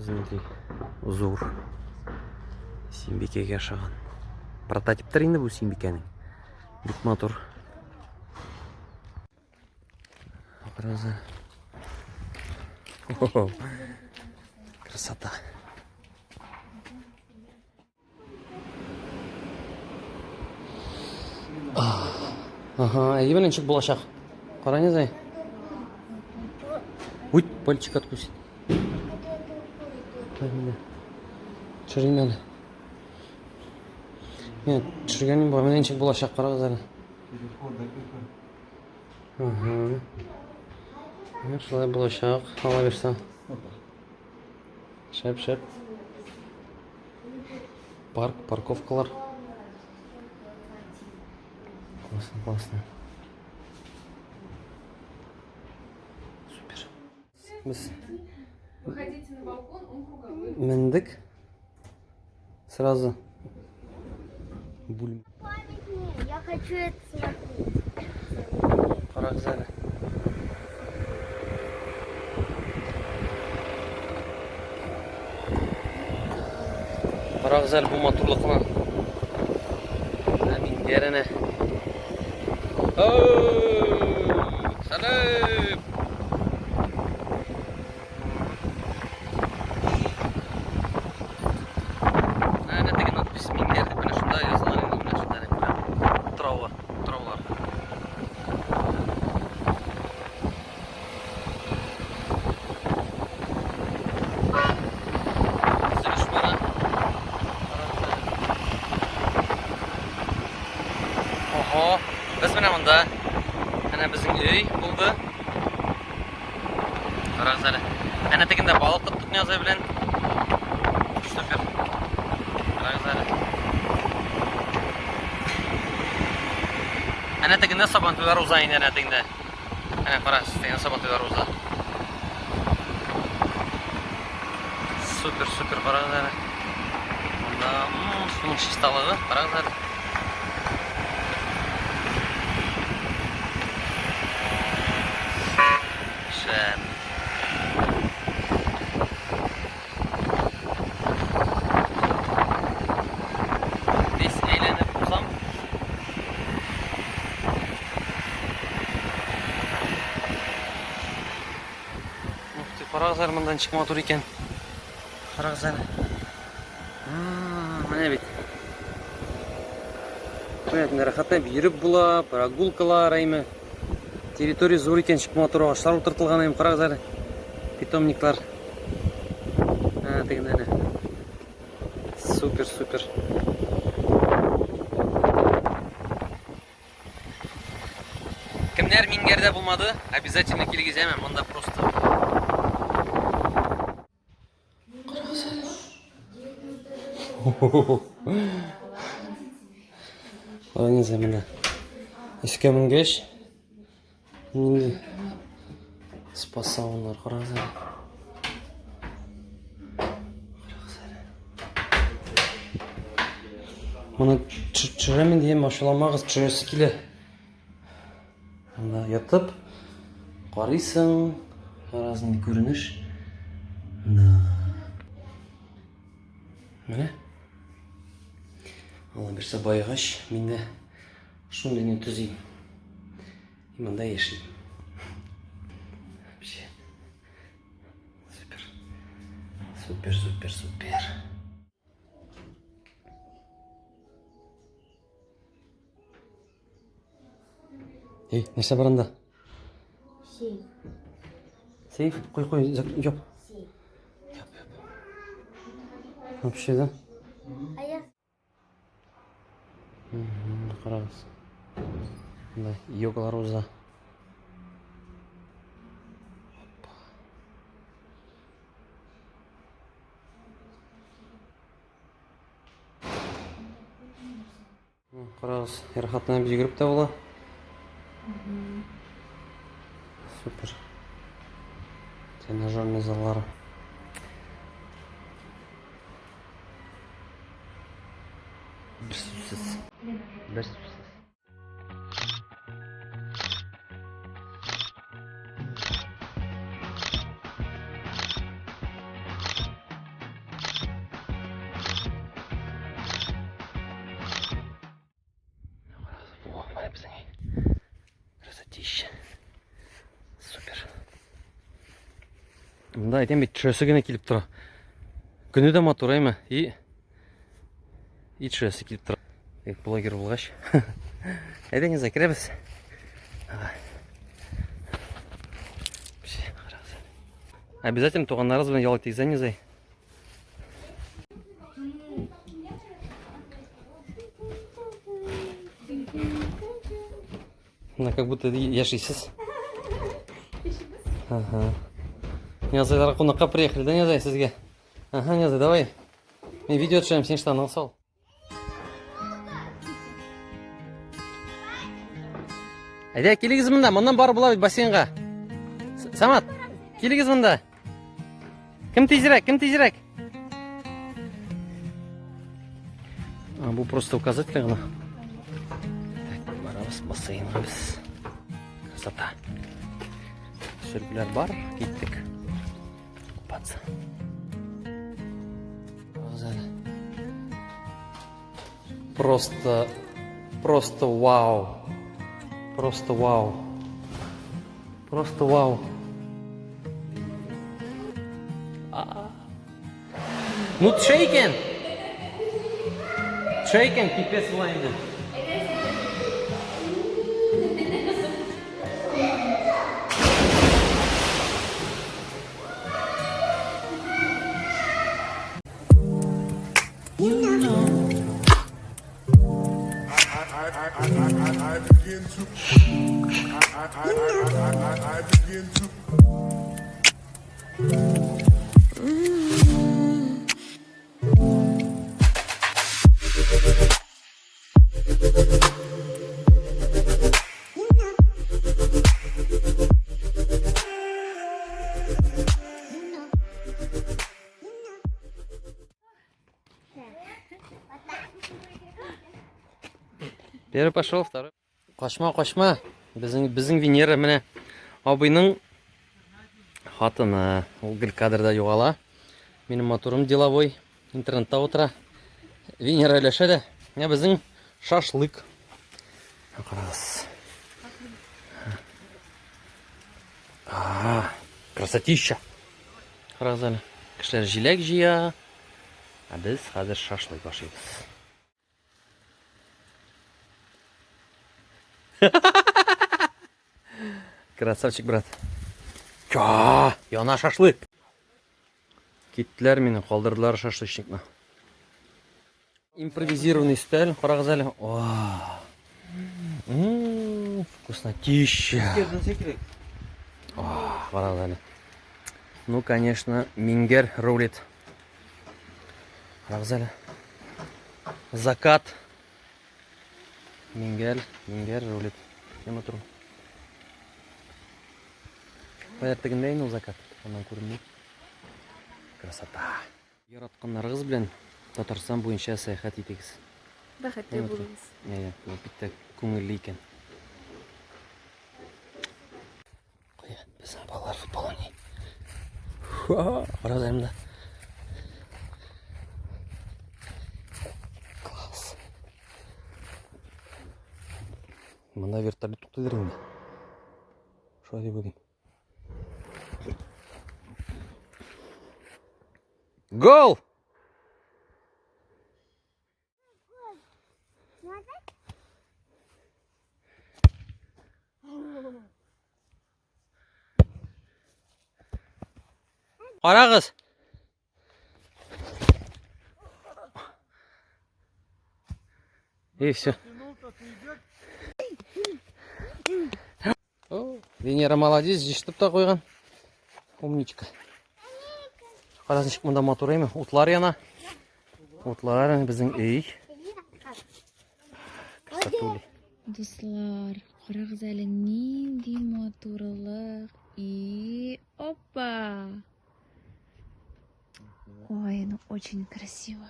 Карагыз нинди зур. Симбикәгә ошаган. Прототиптыр инде бу Симбикәнең. Бик матур. Карагыз. Красота. Ага, әйе белән ничек булачак? Кара не зай. Уй, пальчик откусит. Төшерим әле. Нет, төшергәнем бар, менә ничек булачак, карагыз әле. Ага. Менә шулай булачак, ала бирсә. Шәп, шәп. Парк, парковкалар. Классно, классно. Супер. Без Выходите на балкон, он круговой. мендек. Сразу. Буль. Памятник, я хочу это смотреть. Карагыз әле. Карагыз әле бу матурлыкны. Менә Миндияр әнә. Сәлам! Әнә теге надпись Миндияр дип менә шунда язылган инде, менә шунда әнә утравы, утраулар. Төзелеш бара. Ого, без менә монда. Әнә безнең өй булды. Карагыз әле. Әнә тегендә балык тоттык Нязай белән. Супер. Карагыз әле. Әнә тегендә сабантуйлар уза инде әнә тегендә. Әнә кара, тегендә сабантуйлар уза. Супер, супер, карагыз әле. Монда суның чисталыгы, карагыз әле. Шәп. Весь әйләнеп узам. Ух ты, карагыз әле монда ничек матур икән. Карагыз әле. Менә бит. Менә менә рәхәтләнеп йөреп була, прогулкалар әйме. Территория зур икән, ничек матур агачлар утыртылган әйме, карагыз әле. Питомниклар. Ә, тегендә әнә. Супер, супер. Кемнәр Мингәрдә булмады, обязательно килегез, әмма монда просто. Карагыз әле. Менә. Өскә менгәч, нинди спа сауналар, карагыз әле. Карагыз әле. Моны төшерәмен дигән ачуламагыз, төшерәсе килә. Анда ятып карыйсың, карагыз нинди күренеш. Да. Менә. Алла бирсә баегач, мин дә шундыйны төзим. И монда яшим. Вообще. Супер. Супер, супер, супер. Эй, нәрсә бар анда? Сейф. Сейф? Куй, куй, яп. Сейф. Яп, яп. Вообще, да? А я Карагыз. Мында йогалар уза. Карагыз, рәхәтләнеп йөгереп тә була. Супер. Тренажерный заллары. Бер сүзсез. Бер сүзсез. Монда әйтәм бит, төшәсе генә килеп тора. Көне дә матур, әйме? И и төшәсе килеп тора. Бик блогер булгач. Әйдәгез, керәбез. Обязательно туганнарыгыз белән ял итегез, әнизай. Менә как будто яшисез. Ага. Нязайларга кунакка приехали, да, Нязай, сезгә? Ага, Нязай, давай. Мин видео төшерәм, син штаныңны сал. Әйдә, килегез монда, моннан барып була бит бассейнга. Самат, килегез монда. Кем тизрәк, кем тизрәк? А, бу просто указатель гына. Так, барабыз бассейнга без. Красота. Сөлгеләр бар, киттек. Купаться. Просто, просто вау. Просто вау. Просто вау. Ну, төшә икән. Төшә икән, пипец була инде. Первый пошел, второй. Качма, качма. Безнең безнең Венера менә абыйның хатыны. Ул гел кадрда югала. Минем моторым деловой. Интернетта утыра. Венера өләшә дә. Менә безнең шашлык. Карагыз. А, красотища. Карагыз әле. Кешеләр җиләк җыя. Ә без хәзер шашлык ашыйбыз. Красавчик, брат. Ча, яна шашлык. Киттеләр мине, калдырдылар шашлычникны. Импровизированный өстәл, карагыз әле. Вкуснотища. Карагыз әле. Ну, конечно, Мингер рулит. Карагыз әле. Закат. Мингер, Мингер рулит. Тема туры. Кая тегендә инде ул закат. Аннан күренми. Красота. Яратканнарыгыз белән Татарстан буенча сәяхәт итегез. Бәхетле булыгыз. Әйе, бу бик тә күңелле икән. Кая, безнең балалар футбол уйный. Карагыз әле монда. Класс. Монда вертолет туктыйдыр инде. Шулай дип уйлыйм. Гол! Карагыз. И все. Венера молодец, җыштып та куйган. Умничка. Карагыз, ничек монда матур әйме? Утлар яна. Утлар, безнең өй. Красотули. Дуслар, карагыз әле нинди матурлык. И опа! Ой, ну очень красиво.